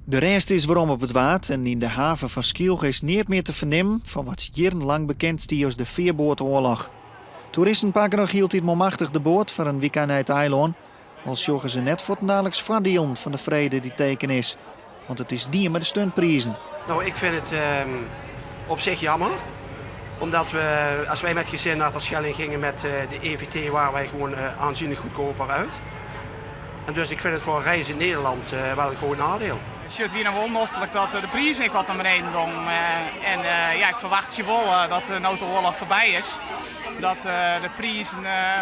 De rêst is werom op it Waad en yn de haven fan Skylge is neat mear te fernimmen fan wat jierrenlang bekend stie as de fearboatoarloch. Toeristen pakke noch hieltyd manmachtich de boat foar in wykein nei it eilân, al sjogge se net fuortendaliks foardielen fan de frede dy't tekene is. Want it is dien mei de stuntprizen. No, ik fyn it op sich jammer, omdat we, as wy met gezin naar Terschelling gingen met de EVT, waren wij gewoon aanzienlijk goedkoper uit. En dus ik vind het voor reizen in Nederland wel een groot nadeel. Sjoch, it wie noch wol noflik dat de prizen ek wat nei beneden gongen. En ja, ik ferwachtsje wol dat no't de oarloch foarby is, dat de prizen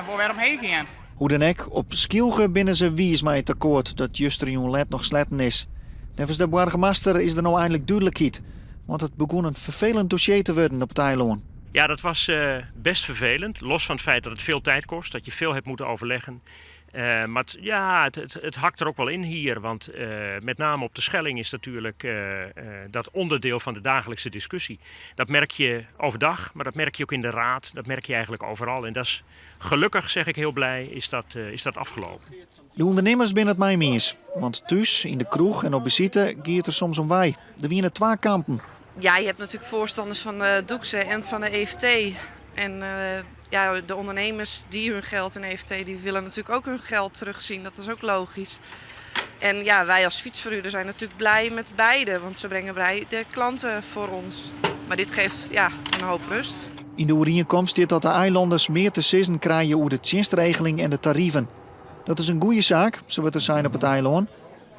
wol wer omheech gean. Hoe dan ek, op Skylge binne se wiis mei it akkoart dat justerjûn let noch sletten is. Neffens de boargemaster is der no einlik dúdlikheid, want it begûn in ferfelend dossier te wurden op it eilân. Ja, dat was best vervelend. Los van het feit dat het veel tijd kost, dat je veel hebt moeten overleggen. Maar het, ja, het hakt er ook wel in hier. Want met name op de Schelling is natuurlijk dat onderdeel van de dagelijkse discussie. Dat merk je overdag, maar dat merk je ook in de raad. Dat merk je eigenlijk overal. En dat is gelukkig, zeg ik heel blij, is dat afgelopen. De ûndernimmers binne it mei him iens. Want thús, yn de kroech en op besite giet it der soms om wei. Der wiene twa kampen. Ja, je hebt natuurlijk voorstanders van de Doeksen en van de EVT. En ja, de ondernemers die hun geld in EVT, die willen natuurlijk ook hun geld terugzien. Dat is ook logisch. En ja, wij als fietsverhuurder zijn natuurlijk blij met beide, want ze brengen beide klanten voor ons. Maar dit geeft, ja, een hoop rust. Yn de oerienkomst stiet dat de eilanners mear te sizzen krije oer de tsjinstregeling en de tariven. Dat is in goede saak, sa wurdt der sein op it eilân.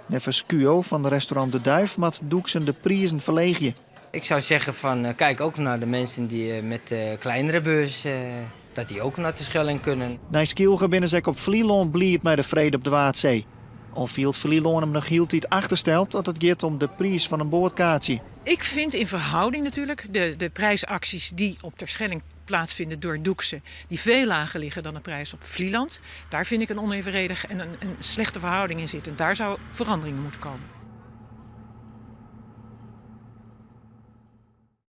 Neffens Kuo fan de restaurant De Duif moat Doeksen de prizen ferleegje. Ik zou zeggen van kijk ook naar de mensen die met de kleinere beurs, dat die ook naar de Schelling kunnen. Nei Skylge binne se ek op Flylân bliid mei de frede op de Waadsee. Al fielt Flylân him noch hieltyd achtersteld as it giet om de priis fan in boatkaartsje. Ik vind in verhouding natuurlijk de prijsacties die op Terschelling plaatsvinden door Doeksen, die veel lager liggen dan de prijs op Vlieland. Daar vind ik een onevenredige en een slechte verhouding in zitten. Daar zou verandering in moeten komen.